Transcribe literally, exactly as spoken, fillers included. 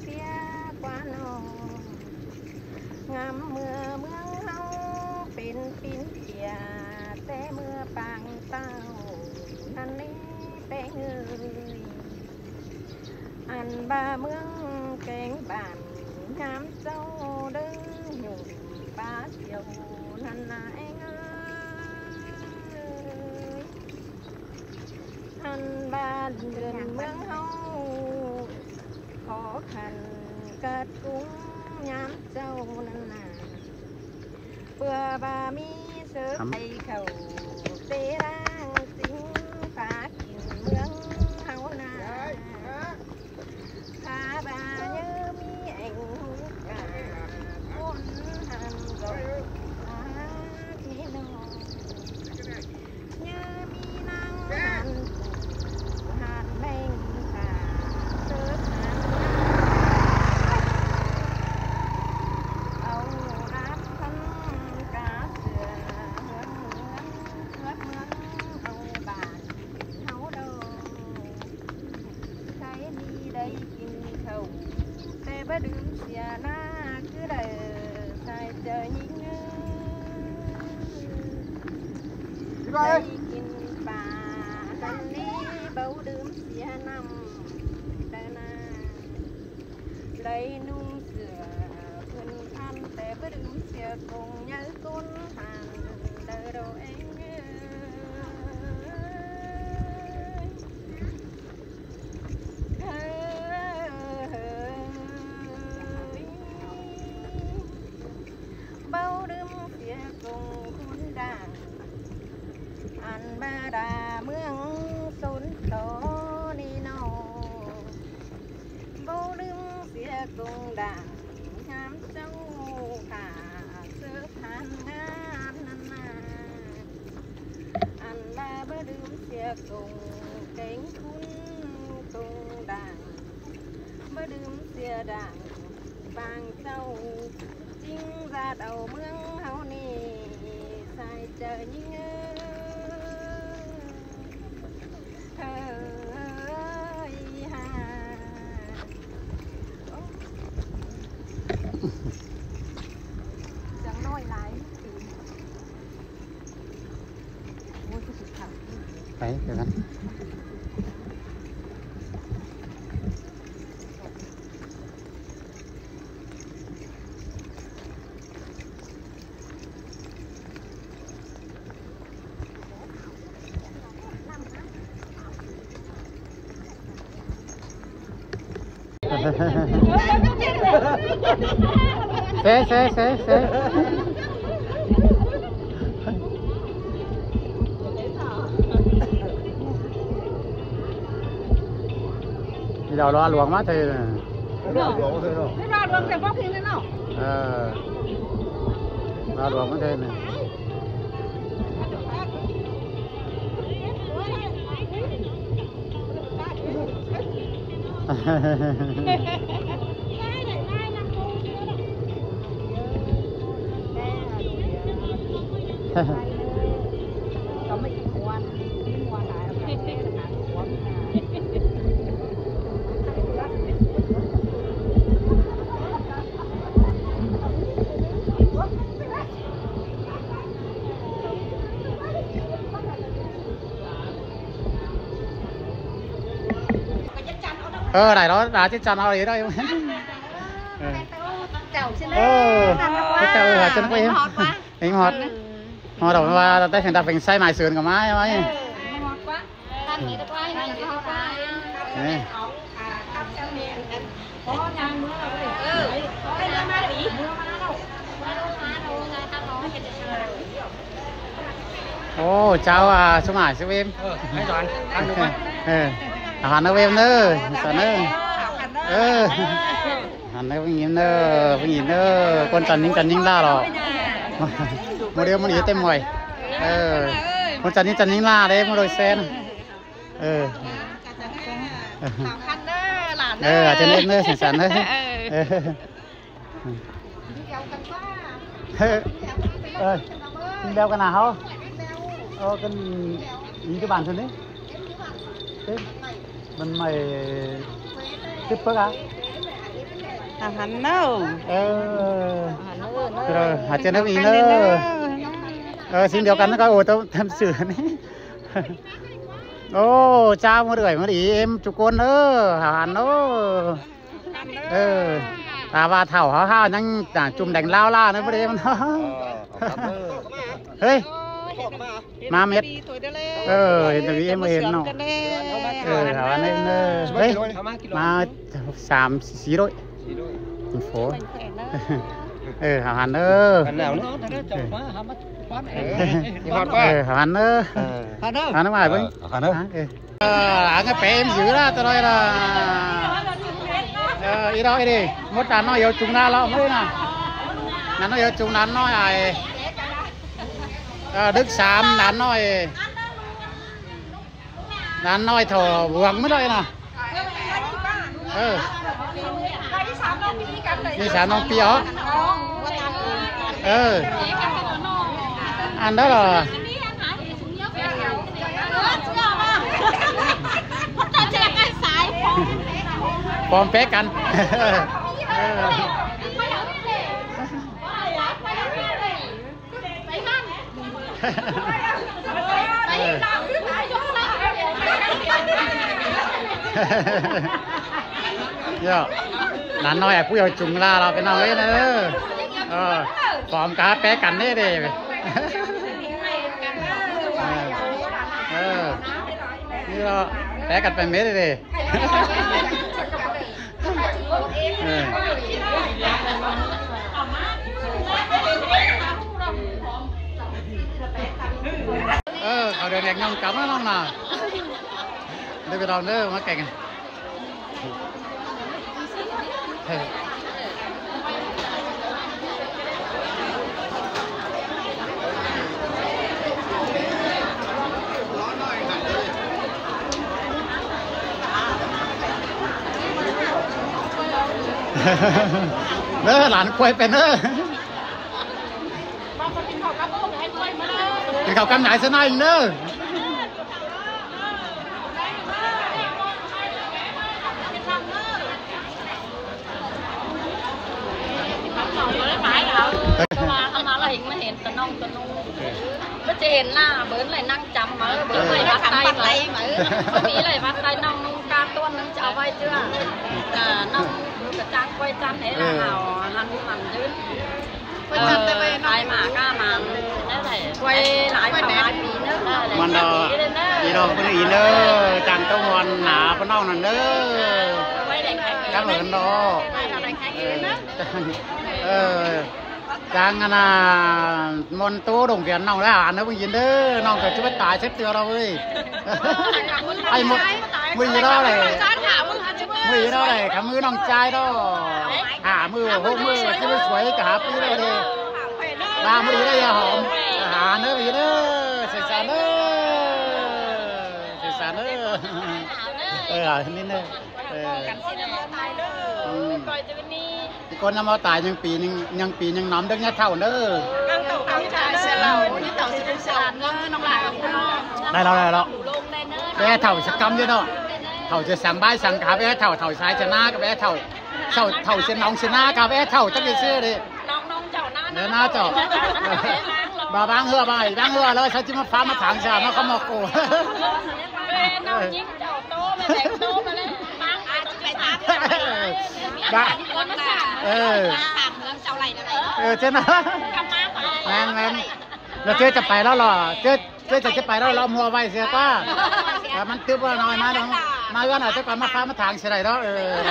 sia ꞌquá ꞌnọng. Ngắm ꞌmưa ꞌmướng ꞌháu pên pín kia, té ꞌmưa pang ꞌtạu ꞌnặn ꞌnị ꞌpéng ơi. Ăn ꞌva ꞌmướng kéng bản ꞌnhám ꞌchạu đảy nhủng ꞌpá siêu ꞌnặn ꞌná ꞌéng ơi. Ăn ꞌva đươn ꞌmướng ꞌháu khó khăn ꞌcặt ꞌcúng ꞌnhám ꞌchạu ꞌnặn ꞌná. ꞌPưa ꞌva ꞌmí sớp ꞌtẹ khảu té ꞌláng ꞌchính phá kin ꞌmướng ꞌháu ꞌná. Phá ꞌva ꞌnhớ ꞌmí ꞌéng hú cả ꞌcốn hăn dọ ꞌmá ꞌmí ꞌnọng. ꞌNhớ ꞌmí ꞌnăng hăn hăn ꞌmếng khả sớp hăn au lát khăn cá sửa hương ꞌmướng ꞌhướp ꞌmướng au bản ꞌháu đo. Thái ꞌmí đảy kin khảu, té báu đưm sia ꞌná ꞌcứ đảy sai ꞌchớ ꞌnhính ơi. Đảy kin ꞌpá ꞌnặn ꞌnị báu đưm sia ꞌnặm đaư ꞌná. Đảy ꞌnung sửa phưn khăn té báu đưm sia công nháư ꞌcốn hăn đaư đo ꞌéng ơi. Báu đưm sia công khún đảng ăn ꞌva đa ꞌmướng sốn tó ꞌnị ꞌnọng. Báu đưm sia công đảng ꞌnhám ꞌchạu khả sớp hăn ngán ꞌnặn ꞌná. Ăn ꞌva báu đưm sia công kéng khún công đảng, báu đưm sia đảng pang ꞌchạu ꞌchính ꞌdệt au ꞌmướng ꞌháu ꞌnị sai ꞌchớ ꞌnhính ơi. Hơi ha. Chắng nói lại. Ôi, cái thằng. Đấy, cái thằng. Sế, sế, sế, sế. Đi đào loa luồng má thầy nè. Loa luồng thầy bốc đi nè nó. Ờ. Loa luồng má thầy nè. Ờ, đảy đó, đá chết chắn ao đấy đó. Ờ. Ờ, chết chắn, ờ, hả, chân quay em. Em hót. Hót đâu mà, tay thằng đạp phanh say mài sườn cả má em ấy. Ê. Ồ, chào, à, Sung Hải, Sung Vim. Ờ, anh Toàn, anh Dũng ạ. Ờ, à, Hoàn Đăng Vim nữa, Sắn nữa. Ờ. Hẳn đấy, ꞌpứng ꞌnhính ꞌnớ, ꞌpứng ꞌnhính ꞌnớ, ꞌcốn chăn ꞌnhính chăn ꞌnhính ꞌlạ lo. Một điều muốn ý tên mỏi. Ờ. ꞌCốn chăn ꞌnhính chăn ꞌnhính ꞌlạ đấy, một đôi sen. Ờ. Ờ, à, trên ꞌnớ, sẵn sàng đấy. Ờ. Ờ, xin đeo cái nào hả? Ờ, cần ý cái bản thân đấy. Tết. Bánh mày tiếp phước hả? Hẳn nâu. Ờ. Rồi, hả, trên nước Ý nơ. Ờ, xin điều cắn coi, ôi, tao tham sự này. Ồ, chào một đuổi một ý em chụp con nơ, hả, hẳn nơ. Ờ, ta và thảo hả, hả, nhắn, à, chùm đánh lao la nơ, bữa đêm nơ. Ơi. Hơi. ꞌMá mết. Ờ, hiện tại em mới hên nọ. Ờ, hả, hẳn nơ. Hơi. ꞌMá sam sí đôi. Thành phố. Ờ, hả, hẳn nơ. Hẳn nơ. Ờ, hả, hẳn nơ. Hẳn nơ. Hả, hẳn nơ. Ờ, ăn cái pé em giữ đó, tôi nói là, ờ, ý đó đi. Mốt đàn nó yêu chúng ta lo mới nè. Đàn nó yêu chúng đàn nó ai. Ờ, Đức Sam đàn nó ai. Đàn nó ai thổ vuông mới đôi nè. Ờ. Đi Sam nó pi ó. Ờ. Ăn đó là Pom pé căn. Ờ. Yo. Đàn nói à, pú yo chúng la lo cái nào ấy nữa. Ờ. Pom cá pé căn đấy đi. Ờ. Ờ. Đi lo. Pé căn pé mết đi. Ờ. Ờ, khảo đường nhạc nhông cắm nó nè. Đây cái đòn đấy mà cảnh. Đó, lán quay pên đó. Cái khảo cắm nhái xe này nữa. Tao ma, tao ma là hình mà hên tao nông, tao nông. Bớt chỉ hên là bớn lại năng chăm máu, bớn lại bắt tay máu. Bớn lại bắt tay nông, nông ca tuôn, nông cháo vay chưa? Là nông, bớn cái trang quay trang thế là hảo, hẳn mặn dữ. Ờ, ai mà ca mà, quay lại phải hai pí nữa. Măn đó, đi đâu cũng đi nữa, chàng tông hoàn nả, con nông nè. Cảm ơn đó. Ờ, chàng, à, nà, môn tố đồng viên nông đó, à, nó cũng dính đó, nông cả chú bắt tài xếp tựa đâu ơi. Ai một, mười gì đó này. Mười gì đó này, khám mưa nông chai đó. Hả mưa, hôm mưa, chứ mưa suối cả hả pí đó đi. Ba mươi đi đây, hả, hả nữa gì đó. Sẵn sàng đó. Sẵn sàng đó. Ờ, hả, nên đó. Ờ. Ừ. Cái con năm tải nhưng pí nhưng, nhưng pí nhưng nóm được nhá thảo nữa. Đây là, đây là. Bé thảo sẽ cắm chứ đó. Thảo sẽ sáng bái sáng cá bé thảo, thảo sai sẽ na cái bé thảo. Thảo, thảo sẽ nóng sẽ na cá bé thảo chắc cái xưa đi. Để na thảo. Bà bán hứa, bà bán hứa là sao chứ mà phá mà tháng sao nó không mà khổ. Ba. Ờ. Ờ, thế nào? Mang, mang. Nó chưa chụp bài đó là, chưa, chưa chụp bài đó là mua vay xe quá. Ờ, mắn tiếp vào nói má đó. Má gắn ở chắc còn má phá má tháng xe này đó. Ờ.